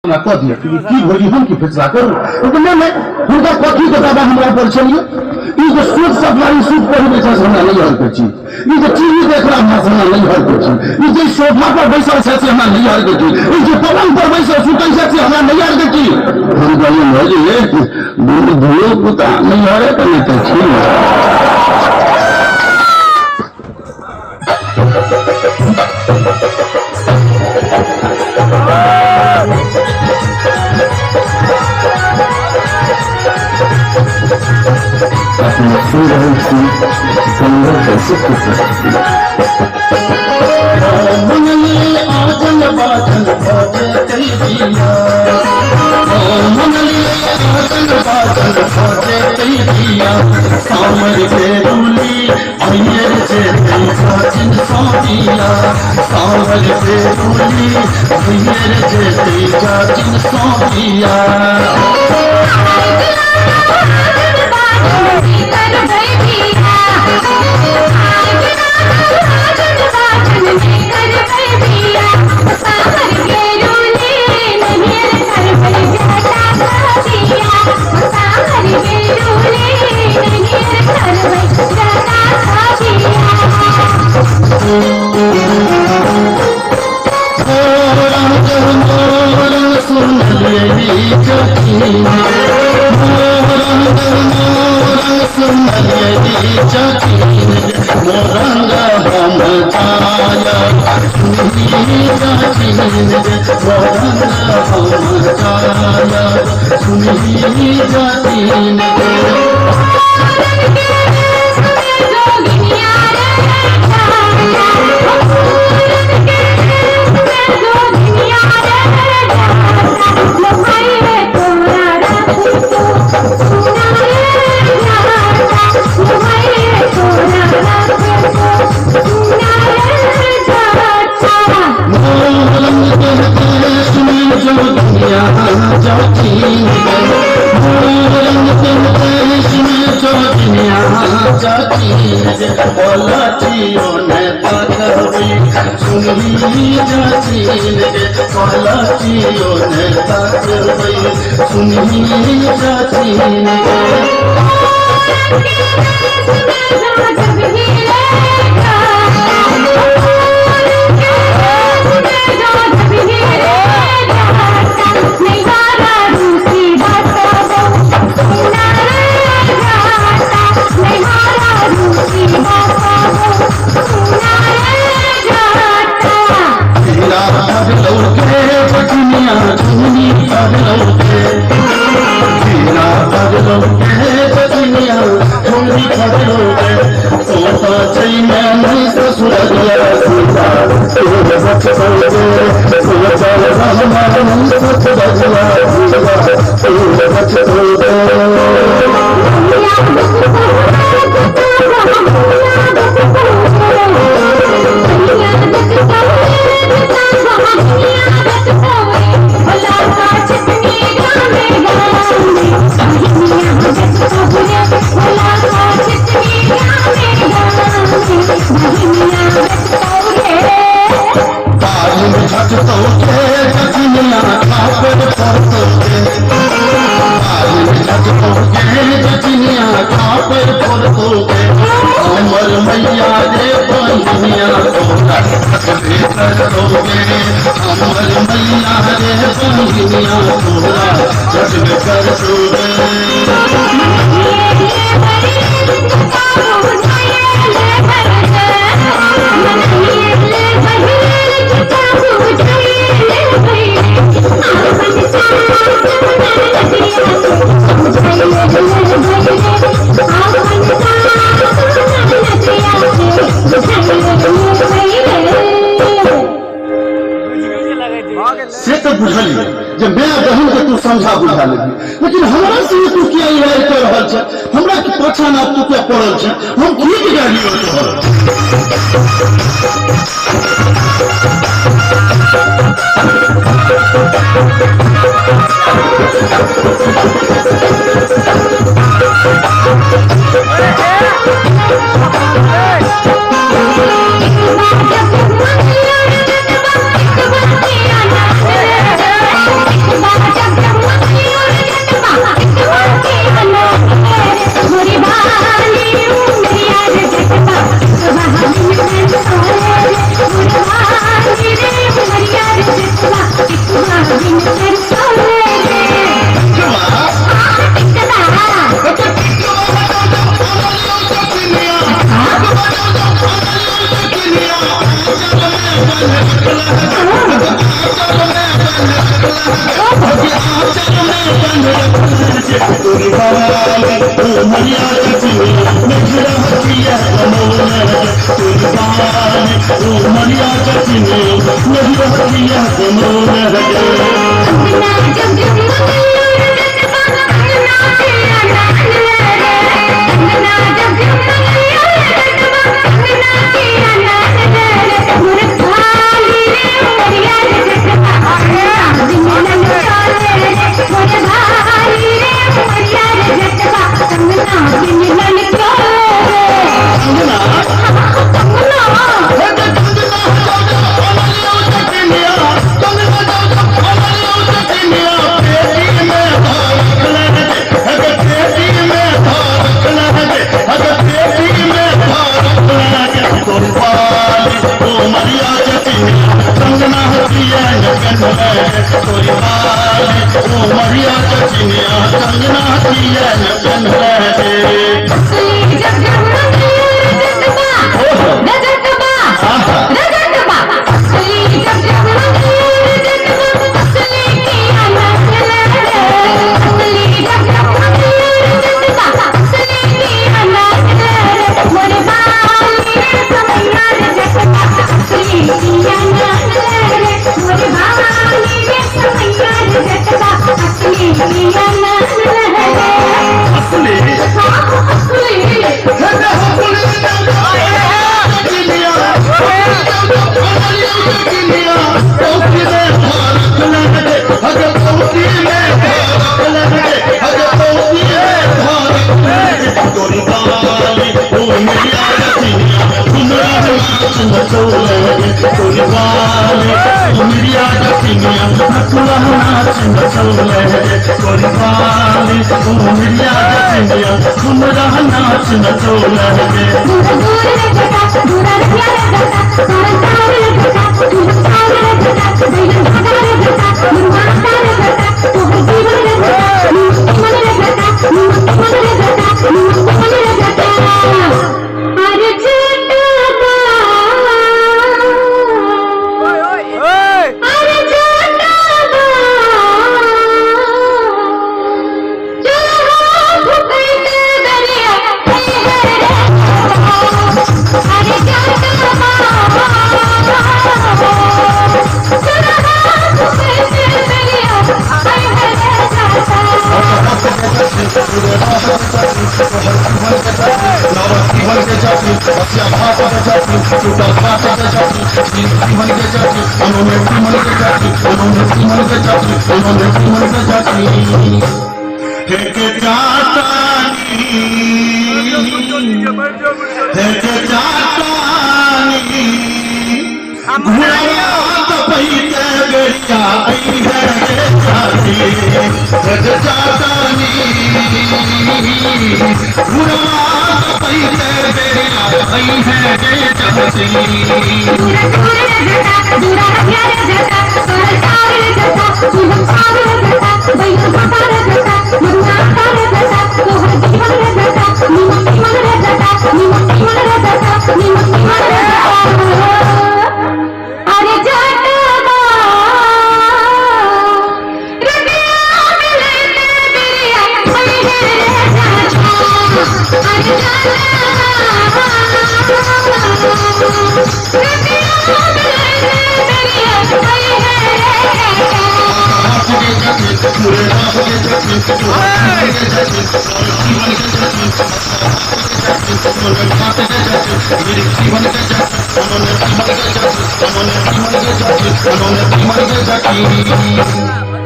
हमरा कह दिया कि की भौजी हम की फैसला करू। लेकिन नहीं नहीं, हुनकर कथी के दावा हमरा पर छलिए? ई जे सूट सफारी सूट पहिरने छै से हमरा नहीं हरके छी, ई जे टीवी देख रहा है से हमरा नहीं हरके छी, ई जे सोफा पर बैसल छै से हमरा नहीं हरके छी, ई जे पलंग पर बैसल सुतै छै से हमरा नहीं हरके छी। हम कहलियै भौजी धियो पुता नहीं हरे के नहीं तऽ छी। अपने सुन रहल छी गंगा कैसेट के प्रस्तुति। सामर के रूली भैयर जे चाचिन सौदिया, सामर के रूली भैयर जे चाचिन सौदिया। से तो बुझलिए जे मैं बहन के तू समझा बुझा लेबी, लेकिन हमरा से तू किया लड़ाई कर रहल छै? हमरा के पाछा ना तू किया पड़ल छै? हम की बिगाड़ियो तोहर? तोरी बाल ओ मरिया चचिनिया नखरा हथिया कमोले तोरी बाल ओ मरिया चचिनिया नखरा हथिया कमोले। अंगना जग जग मंगलूर जगबा अंगना तेरा नाम ले रे। अंगना जग जग मंगलूर जगबा अंगना तेरा नाम ले रे। मोर भाली रे मरिया रे जगबा अंगना बिन नन चले रे। मोर भाली रे मरिया रे जगबा अंगना बिन नन चले रे। अंगना अंगना असली जग जग मंगलूर जगबा रजतबा रजतबा असली जग जग मंगलूर जगबा असली किया नाच ले रे। असली जग जग मंगलूर जगबा असली किया नाच ले रे। मोर बाली रे समैया रे जगबा असली किया नाच ले रे। मोर बाली रे समैया रे जगबा असली किया नाच ले रे। हाँ असली। दूर दूर रे जटा दूर रहिया रे जटा सारा सार रे जटा तू सार रे जटा बैगन भागा रे जटा मुर्गा रे जटा तोहर जीवन रे जटा मन रे जटा मन रे जटा मन रे जटा। अरे जटा अरे जटा अरे जटवा रतिया मिले बिरिया अरे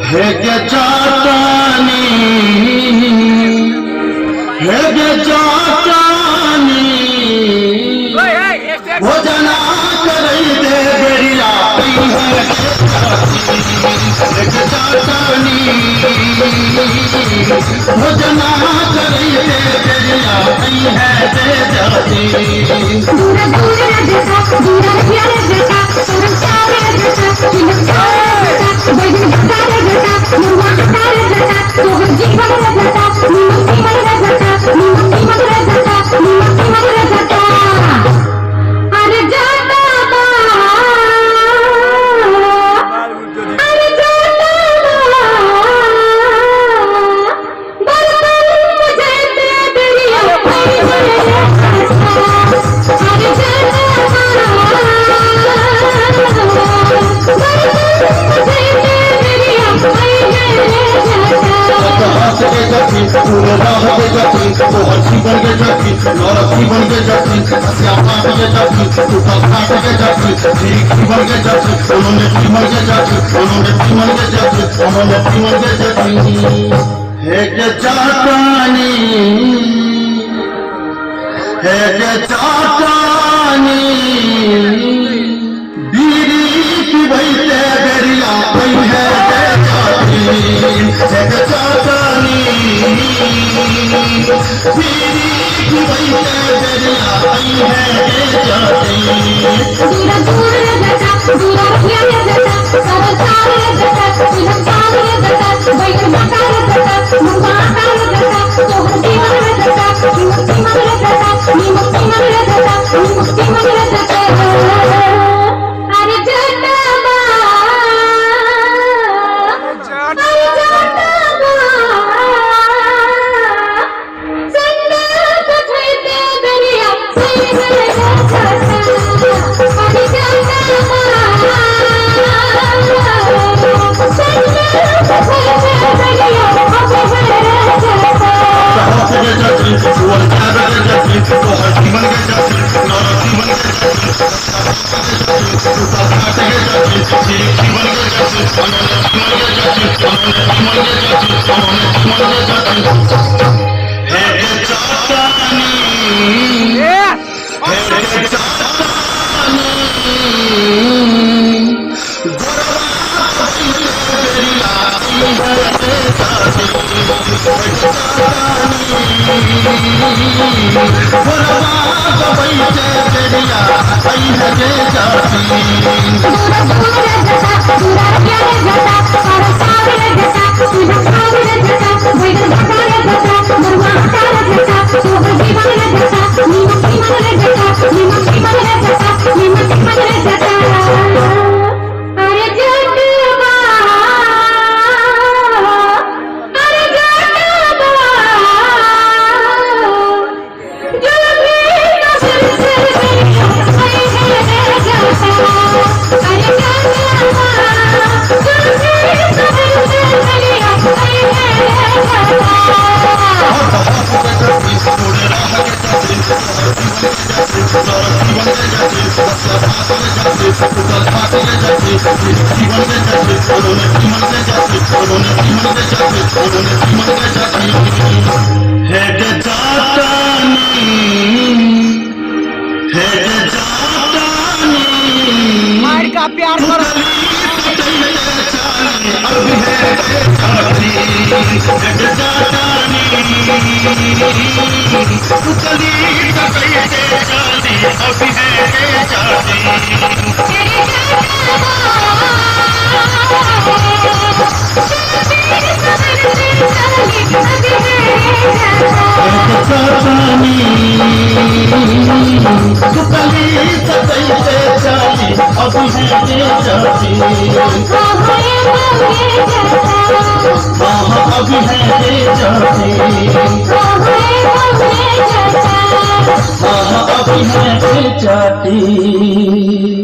हे गे चाटानी, हे गे चाटानी, भोजना करई दे बेरिया हे गे चाटानी, भोजना करई दे बेरिया है दे जाती। दूर दूर रजता दूर रहिया रजता संसार रजता चिलकार रजता बैगन भाता रजता मुर्गा भाता रजता तोहर जीवन रजता नीमन रजता नीमन रजता नीमन रजता। अरे जाता बा अरे जाता बा तोहर जीवन के जाती नरक जीवन के जाती हसिया पाप के जाती टूटल खाट के जाती जीवन के जाती उन्होंने जीवन के जाती उन्होंने जीवन के जाती उन्होंने जीवन के जाती हे के चाटानी हे के चाटानी बीड़ी पिबैते बेरिया पै है के चाटी हे के चाटानी बीड़ी पिबैते बेरिया पै है के चाटी। दूरा दूर जटा दूरा रहिया जटा सरल सार जटा तिलक सार जटा बैठ माता जटा मुंगा जटा तोहर जीवन जटा मुक्ति मन जटा मुक्ति मन जटा मुक्ति मन जटा अरे जटा बा अरे जटा बा संडा कठैते दरिया सही है जटा अरे जटा बा संडा कठैते दरिया अब है जटा। के जाती सुअर के जाती तोहर जीवन के जाती नरक जीवन के जाती टूटल खाट के जाती जीवन के जाती उन्होंने जीवन के जाती उन्होंने जीवन के जाती उन्होंने जीवन के जाती हे के चाटानी हे के चाटानी दूरा दूर जटा दूरा रहिया जटा सारा सार जटा तिलक सार जटा बैठ माता जटा मुंगा जटा तोहर जीवन जटा मुक्ति मन जटा मुक्ति मन जटा मुक्ति मन जटा अरे जटवा अरे जटवा जो भी नजर से सही है जटा अरे जटवा जो भी नजर से सही है जटा। हे के चाटानी हे के चाटानी मार का प्यार कर। चाटी।